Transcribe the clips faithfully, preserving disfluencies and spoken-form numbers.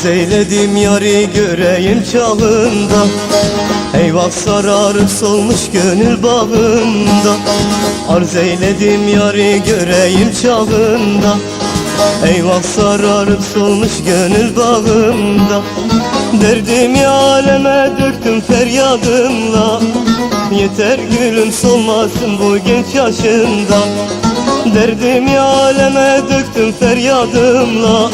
Eyledim yarı göreyim çağında. Eyvah, sararıp solmuş gönül bağımda. Arz eyledim yarı göreyim çağında. Eyvah, sararıp solmuş gönül bağımda. Derdimi aleme döktüm feryadımla. Yeter gülüm, solmasın bu genç yaşında. Derdimi aleme döktüm feryadımla.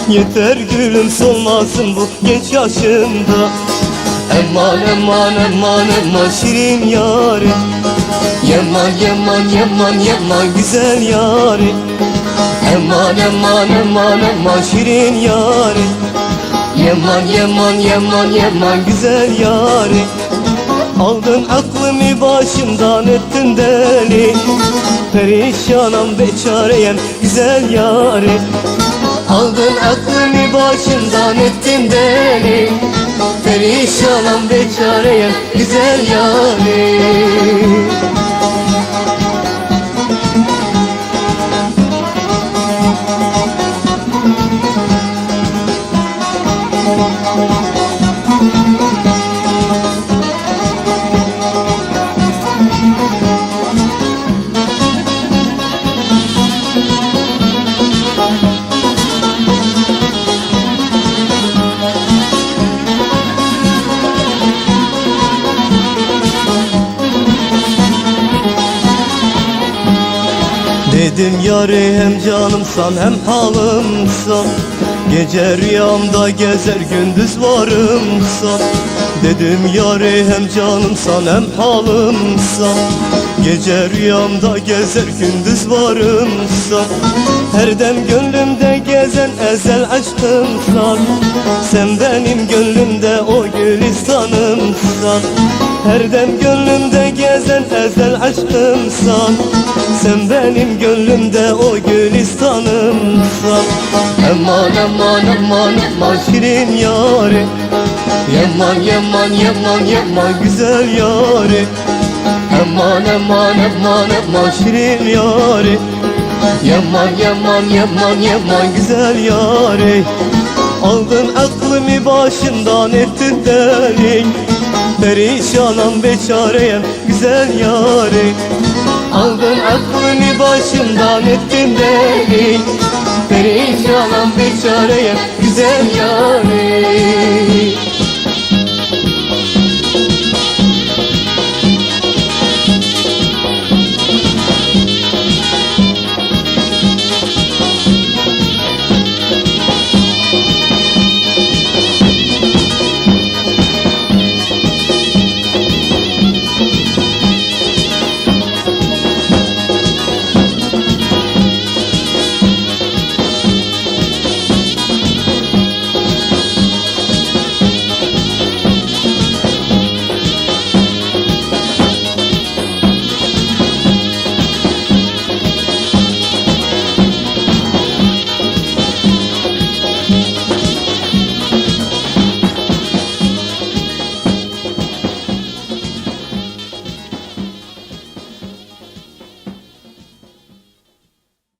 Yeter gülüm, solmasın bu genç yaşında. Eman, eman, eman, eman şirin yarim. Yeman, yeman, yeman, yeman güzel yarim. Eman, eman, eman, eman şirin yarim. Yeman, yeman, yeman, yeman güzel yarim. Aldın aklımı başımdan, ettin deli. Perişanam, beçareyem güzel yarim. Aldın aklımı başımdan, ettin deli. Perişanam, beçareyem güzel yarim. Dedim yarı hem canımsan hem halımsan. Gece rüyamda gezer gündüz varımsan. Dedim yarı hem canımsan hem halımsan. Gece rüyamda gezer gündüz varımsan. Her dem gönlümde gezen ezel aşkımsan. Sen benim gönlümde o gülistanımsan. Her dem gönlümde gezen ezel aşkımsan. Sen benim gönlümde o gülistanımsan. Eman, eman, eman, eman şirin yarim. Yeman, yeman, yeman, yeman güzel yarim. Eman, eman, eman, eman şirin yarim. Yeman, yeman, yeman, yeman güzel yarim. Aldın aklımı başımdan, ettin deli. Perişanam, beçareyem güzel yarim. Aldın aklımı başımdan, ettin deli. Perişanam, beçareyem güzel yarim.